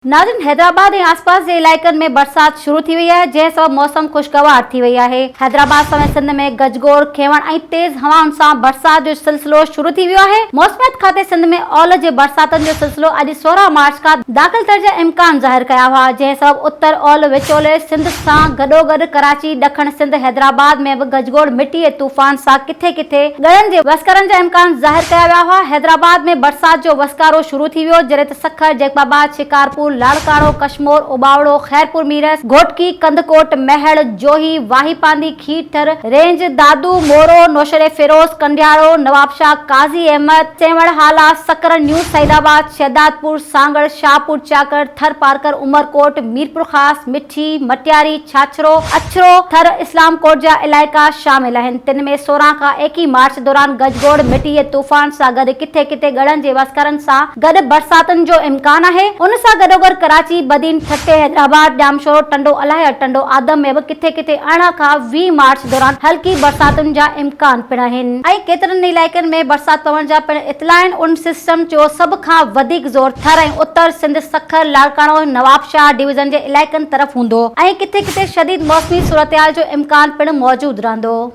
ناظرين حيدرآباد ۽ آسپاس جي علائقن ۾ برسات شروع ٿي وئي آهي جنهن سبب موسم خوشگوار ٿي وئي آهي. حيدرآباد سميت سنڌ ۾ گجگوڙ، کيوڻ ۽ تيز هوائن سان برسات جو سلسلو شروع ٿي ويو آهي. موسميات کاتي سنڌ ۾ اولهه جي برساتن جو سلسلو اڄ 16 مارچ کان داخل ٿيڻ جا امڪان ظاهر ڪيا هئا جنهن سبب اتر اولهه وچولي سنڌ سان گڏوگڏ ڪراچي، ڏکڻ سنڌ، حيدرآباد ۾ به گجگوڙ، مٽي ۽ طوفان سان ڪٿي ڪٿي ڳڙن جي وسڪارن جا امڪان ظاهر ڪيا ويا هئا. حيدرآباد ۾ برسات جو وسڪارو شروع ٿي ويو جڏهن ته سکر، جيڪب آباد، شڪارپور، لاڙڪاڻو، ڪشمور، اوٻاوڙو، خيرپور ميرس، گهوٽڪي، ڪنڌڪوٽ، ميهڙ، جوهي، واهي پانڌي، کيرٿر، رينج، دادو، مورو، نوشهريفيروز، ڪنڊيارو، نوابشاهه، قاضي احمد، سيوهڻ، هالا، سکر، نيو سعيدآباد، شهدادپور، سانگهڙ، شاهپور چاڪر، ٿرپارڪر، عمرڪوٽ، ميرپورخاص، مٺي، مٽياري، ڇاڇرو، اڇرو، ٿر، اسلام ڪوٽ جا علائقا شامل آهن، تن ۾ 16 کان 21 مارچ دوران گجگوڙ، مٽي جي طوفان سان گڏ ڪٿي ڪٿي ڳڙن جي وسڪارن سان گڏ برساتن جو امڪان آهي، ان سان گڏوگڏ ڪراچي، بدين، ٺٽي، حيدرآباد، ڄامشورو، ٽنڊو الاهي ۽ ٽنڊو آدم ۾ به ڪٿي ڪٿي 18 کان 20 مارچ دوران هلڪي برساتن جا امڪان پڻ آهن. ۽ ڪيترن ئي علائقن ۾ برسات پوڻ جا پڻ اطلاع آهن، ان سسٽم جو سڀ کان وڌيڪ زور ٿر ۽ اتر سنڌ سکر، لاڙڪاڻو ۽ نوابشاهه ڊويزن جي علائقن طرف هوندو ۽ ڪٿي ڪٿي شديد موسمي صورتحال جو امڪان پڻ موجود رهندو.